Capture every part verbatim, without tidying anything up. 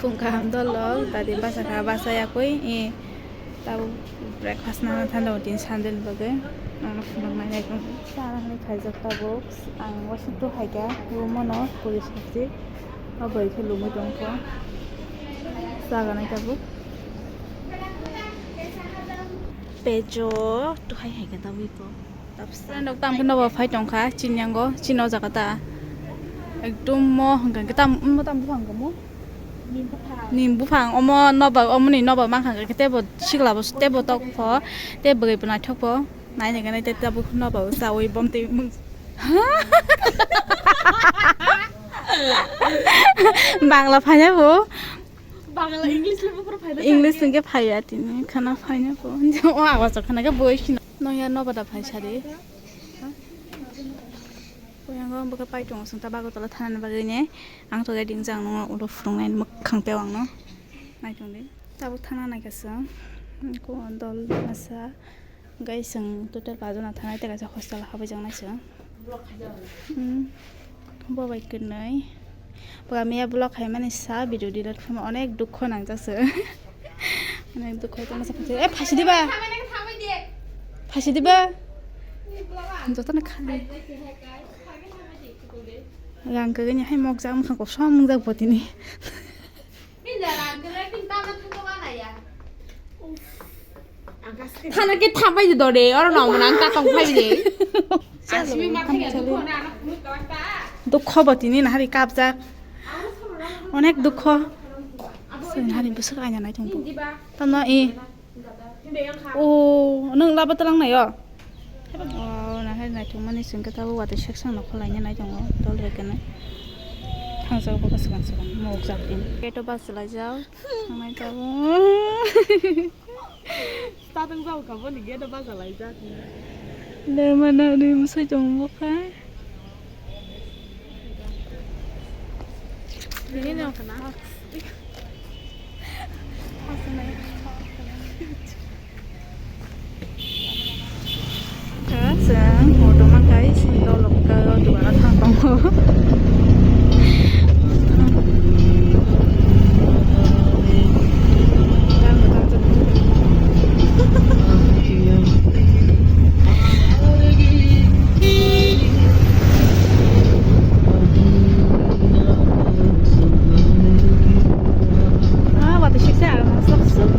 Phung kaham dol rok, tadi basa kha, basa yakui, i, tabuk breakfast nana thanda o tin sandel bagwi. Ang phunuk nai nai tong, ta nang ni khaijak tabuk. Ang waisa tu hai kha, room o no puri sabji. O bai khe lumui tong kho. Chaga nai tabuk. Pejo, tu hai hai kha tabuk ko. Friend rok tam phano bo phai tong kha, chini yango, chini o jaga ta. Ekdom mo hwnkha khe tam, mo tam buphang kha mo? Nim buphang, omo noba, omo ni noba mankha khe tebo sikla bo, tebo tok pho, tei bwrwi bo naithok pho. Nai nai khe nai tei tabuk noba bo chaui bom tei mung. Bangla phai ya bo. Bangla, English le buphuru phai da. English hwnkhe phai ya tini, khana phai ya bo. O awajo khana khe boi sino. Nong ya noba da phai sadi. Poyango bokhe pai tongo, chwng ta Agartala thanani bagwi ne. Ang to gading jang nongo ulo phwrwngnai mwkhang tei ang no. Nai tong di. Tabuk thana nai kha chwng. Ko dol masa. Guys, chwng total pajona thanai tei kaisa hostel habwi jaknai chwng. Hmm. Bo bai kwnwi. Bo kamiya vlog khaimani sa video delete khaima onek dukho nangjak chwng. Onek dukho tongma sa phai. Eh, phaisi diba? Phaisi diba? Jotono khali. Rang kwgwini hai mokjak, mwkhang kosom wngjak bo tini. Thana khe thambai de dore, oro no mwnang ta tong phai de. Dukho bo tini nahari kapjak. Onek dukho. Sini hari bwswk aina nai tong bo. Tamo i. O, nwng laba tlang nai o? O, nahar naithokmani chwngkhe tabuk watwi section no khwlaina nai tongo, dol rwgwno. Thangjak bo swkang swkang mokjak tini. Gate o bachalaijak, thangnai tabuk. Statung jabo kha boni gate o bachalaijak. Lerma nani mwsai tongo bo khai. Bini no kana. Chwng moto mankhai sini dolok ka dugano thang tongo. Ah, watwi siksa ang sok sok.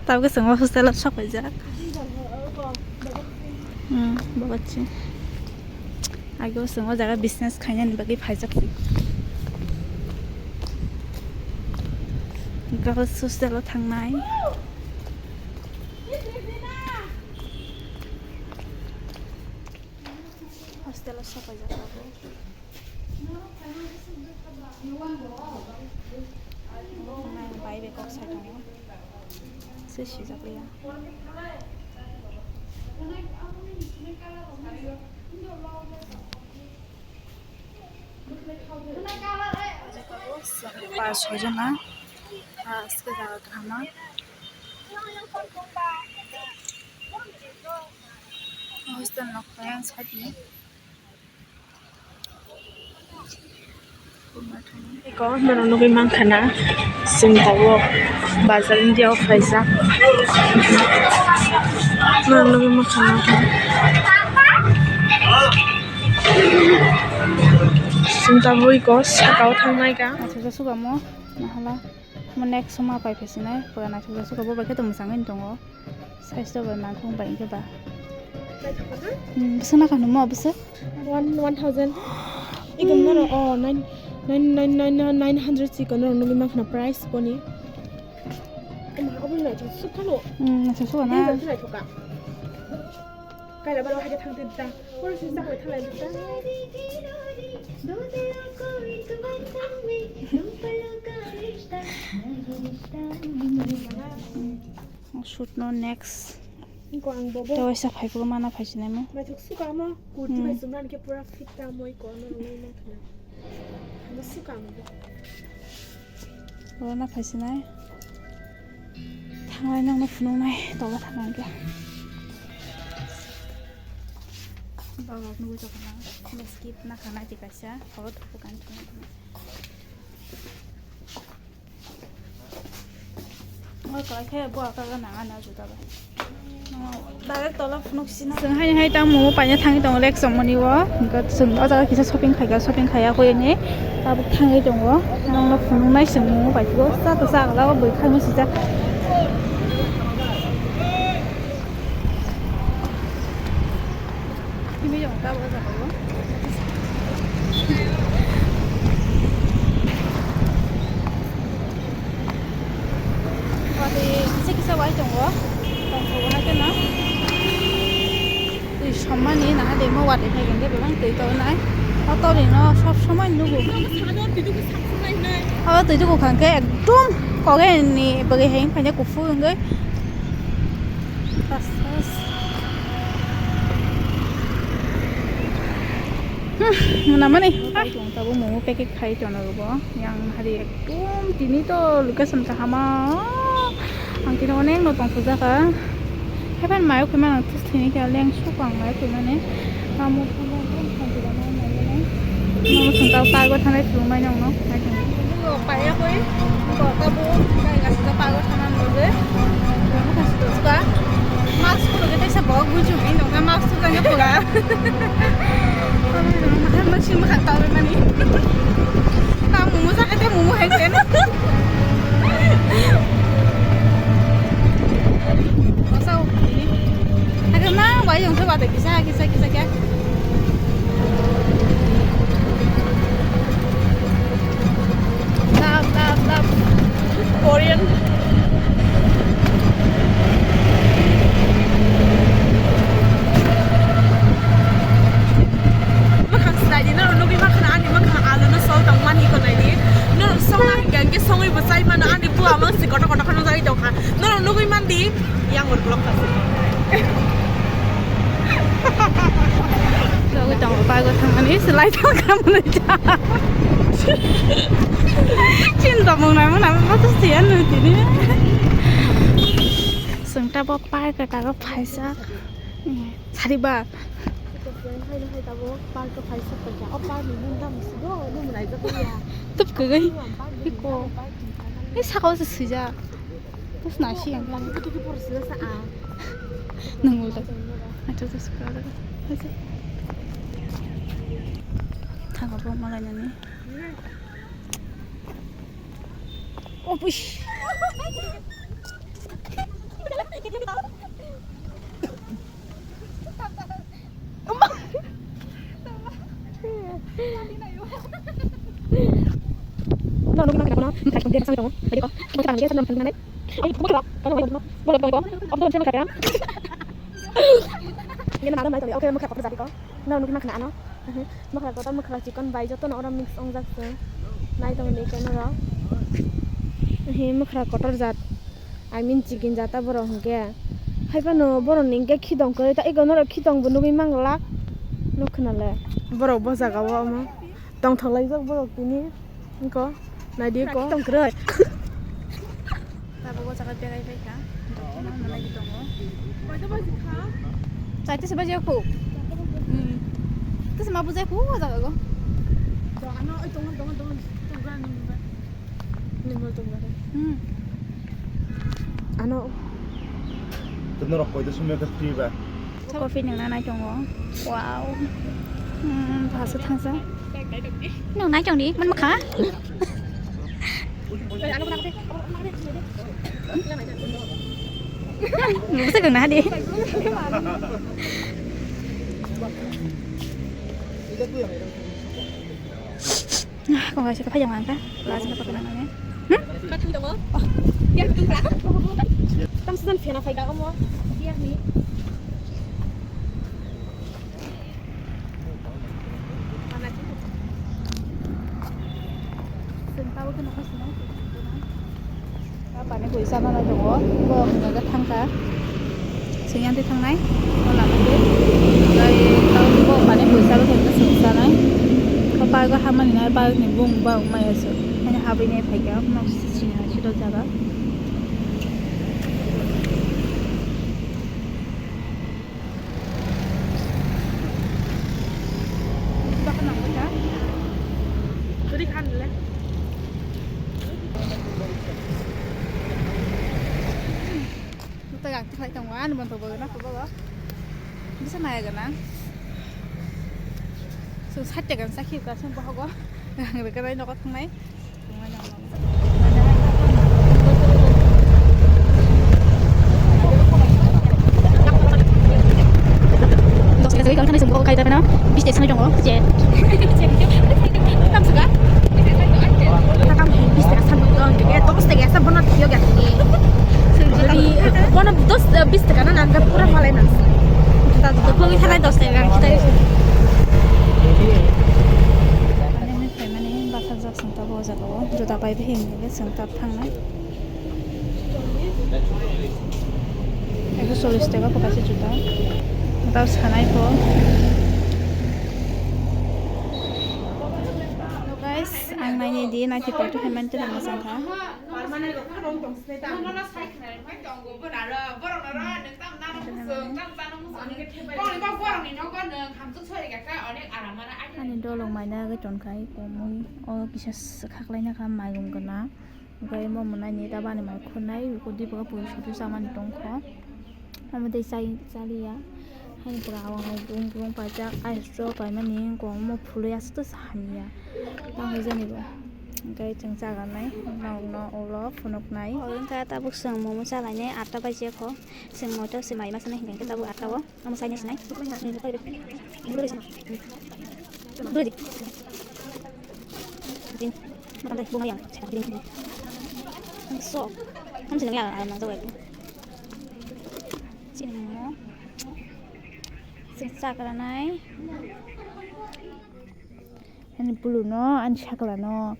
Tabuk chwng o hostel o sok paijak. Hmm, babachi. Age o chwng o jaga business khainani bagwi phaijak si. Girls hostel o thangnai. Hostel o sok paijak abo. Nang bai bai kok sai tongo. Se sijak liya. Pas soi jona. Ah, aske jaga kahama. Hostel nok kaya sadi. Eko norok nugwi mankha na, chwng tabuk bazar India o khlaijak. Norok nugwi mankha na. Chwng tabuk iko sakao thangnai ka. Naithok suka mo, nahala. Mo next soma pai phasinai, pura naithok suka bo bai khe to mwchangwi tongo. Size to bai mangkhung bai khe ba. Hmm, bwswk nakha hwnwi mo bwswk? One, one thousand. Iko noro, oh, nine, nine, nine, nine, nine hundred si iko noro nugwi mankha na price boni. Ema, obo naithok suka no. Hmm, naithok suka na. Naithok suka. Kaila baro haja thang tita. Pura sisa koi thalai tita. Shoot no next. Ko ang bobo. Tawaisa phai phuru mana phaisinai mo. Naithok suka mo. Kurti bai sumran ke pura fit ta moi ko no nai ma thana. Ang suka mo. Rona phaisinai. Thanglai nangno phunuknai tola thangna hwnkhe. Bago nugui tongkha na. Skip nakha nai twi kaisa. Horo thupu kan thangna thangna. Oi, kwlai khe bo aka gana ana juda bai. Direct tola phunuk sina. Chwng haini hai tang momo paina thangwi tongo lek chongmani o. Hwnkhe chwng o jaga kisa shopping khaikha, shopping khaiya koi ni tabuk thangwi tongo. Nongno phunuknai chwng momo paiphigo. Cha to cha agla o bwkhakno sijak. Kimi jong ta bo jaga o. Watwi kisa kisa wai tongo. Tongthok bo haikhe no. Twi sommani naha de mo watwi phai khe bebak twi tongnai. O tolino sob somai nugo. O twi tuku kha khe ekdom koge ni bagwi hai wngkha kuphur wngwi. Bas, bas. Hmm, mwnamani. Tabuk momo packet khai tongo bo. Yang hari ekdom tini to location kahama. Ang tini onek no tong sujaka. Heban mayo khema ang tus thini kya leng suk ang mayo khema ne. Amo khema ekdom khanti da mai mai ne. Mo sung ta park o thanai sung mai nong no. Mai thang. Bo paya koi. Bo ta bo kai ga ta park o thana no je. Mo kha suk ka. Mask ko ke tesa bo guju ni no mask ko ga. Mahan masi mahan tahu mani. Tamo mo sakit mo mo hengken. Masa ini. Ada nang wajang tu bata kisa kisa kisa kya. Lap lap lap. Korean. Mwkhang swlai di, norok nugwi mankha na ani mwkhang alu no sol tong mani ko nai di. Norok song na hingka hingke songwi bo chai mano, ani bua mang si kotor kotor kheno jagwi tong kha. Norok nugwi man di, yang wor block kasi. Jagwi tong bai go thang ani swlai tong kha mani cha. Chin tong mung nai mung nai ma to siya nu tini. Sengta bo pai ka ta go phaisa. Sari ba. Ito friend, hai, hai, tabo park o phai sok paikha. O park ni mung tamo si do, nung nai jak ya. Tup kwgwi. Iko. Park ni mung tamo. Ni saka o se swijak. Tus na si ang. Lang kutu ki por sila sa a. Nung ulta. Acha tus ka da. Acha. Thago bo malai nani. O push. Mwkhra kotor, mwkhra chikon bai jotono oro mix wngjak se. Nai tongni khe norok. He mwkhra kotor jat. I mean chicken jata borok hwnkhe. Hai phano borokni hwnkhe khitong kwrwi ta eko norok khitong bo nugwi manglak. Nuk khna le. Borok bo jaga o omo tongthok laijak borok tini. Eko nai di eko. Khitong kwrwi. Tabuk o jaga berai bai kha. Dokhe ma manai tongo. Koita baji kha? Chaita se baji kho. Hmm. Kisa ma bujai kho o jaga go. To ano oi tongo, tongo, tongo. Tongo ani mobile. Ni mobile tongo. Hmm. Ano. To norok koita somoi khe free ba? Coffee nungna nai tongo. Wow. Hmm, bahasa thangsa. No, nai chong di, man makha. Bisa kena di. Kung kaisa khe phaiya mangkha, lajina pakai nangani. Hmm? Tam season phena phai da omo. Dia ni. Chwng tabuk khe nokha swnam. Bapani pui chana nai tongo, borok hwnka khe thangkha, chwng yang twi thangnai, o lama twi, tei tabuk bo bapani pui chana thangkhe chwng chanai, o park o hapmani nai, park ni bung bang maya se, haino habwi nai phaikha, nok sini hai sito jaga. Turi khan le. Tei ang twi khlai tongo, ani montok bo gana, bo. Bisa naya gana. So, sat taka sa khiu ka, so, bohogo. Ang rekanai nogo thangnai. Dos taka sari kang thani sumbo kai tapena, bis taka sani tongo, je. Kam suka? Takam bis taka sani tongo, dos taka sa bono tiyo gati. Jadi, bono dos, bis taka na nang pura malai nang. Kita tutup lagi sana dos taka kita. Phaimani bathajak chwng tabuk o jaga o juda pai bihik hinwi chwng tab thangnai. Ekso chollish taka bo kaisa juda. Tab sanai bo. Hello guys, ang nainai di, naitwi paitwi hai mantwi rang mwchang kha. Ani dolong maina agwi tongkha, komui o kisa swkhaklaina kha, mairum gana, hwnkhe omo mwnaini ta bani mai khwnai, uko dibwkha puri sudu chamani tongkho, omo tei chai chaliya, haini pura awang bung bung paijak, ice drop paimani wngkha, omo phulwi aswk hamya, tamo jani bo, hwnkhe chwng chajaknai, nokno ulo phunuknai. Hwnkhe tabuk chwng momo chalainai atta baijikha, chwng noito se mai masa nai hwnkhe tabuk atta o. Amo saini sinai. Duri. Din. Makan dai, bunga yang. Sekarang din. So. Kamu seneng ya, alam nang jawab. Sini mo. Sing sakranai. Ani bulu no, ani sakla no.